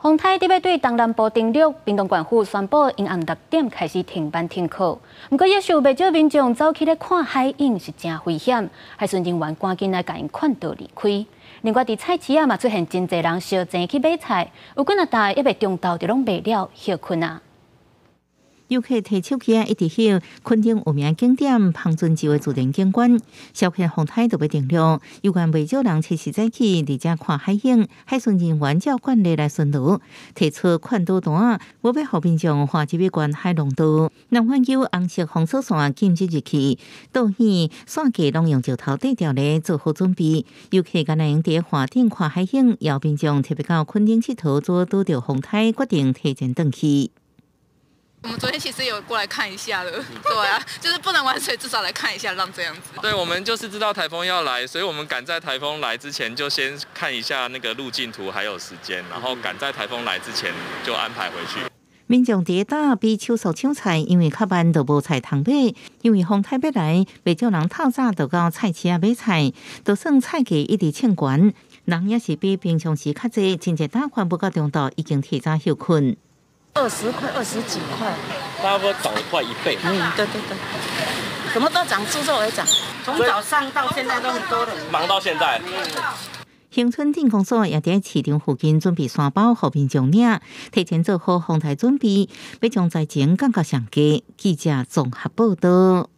風颱欲對東南部登陸，屏東縣府宣布𪜶暗6點開始停班停課。毋過，猶是有袂少民眾走去咧看海湧是誠危險，海巡人員趕緊來共𪜶勸導離開。另外，佇菜市仔嘛出現真濟人相爭去買菜，有幾若袋猶未中晝就攏賣了，歇睏啊。遊客提手機仔一直翕，墾丁有名景點芳醇洲的自然景觀，消息風颱就欲登陸，猶原袂少人隨時早起佇遮看海湧，海巡人員照慣例來巡邏，提出勸導單，無欲予民眾橫入去沿海廊道。南半球紅色封鎖線禁止入去，島嶼線價攏用石頭綴牢咧做好準備。遊客敢若會用佇岸頂看海湧，有民眾特別到墾丁𨑨迌，拄拄著風颱，決定提前轉去。我們昨天其實有過來看一下了，對啊，就是不能玩水，至少來看一下浪這樣子。對，我們就是知道颱風要來，所以我們趕在颱風來之前就先看一下那個路徑圖，還有時間，然後趕在颱風來之前就安排回去。民眾佇搭比手速搶菜，因為較慢就無菜通買。因為風颱欲來，袂少人透早就到菜市仔買菜，就算菜價一直衝懸，人也是比平常時較濟。真濟打飯無到中晝已經提早歇睏。 20塊，20幾塊，差不多漲了快一倍。嗯，對對對，什麼都漲，豬肉也漲，從早上到現在都很多人，忙到現在。恆春鎮公所也佇市場附近準備沙包，予民眾領，提前做好風颱準備，欲將災情降到上低。記者綜合報道。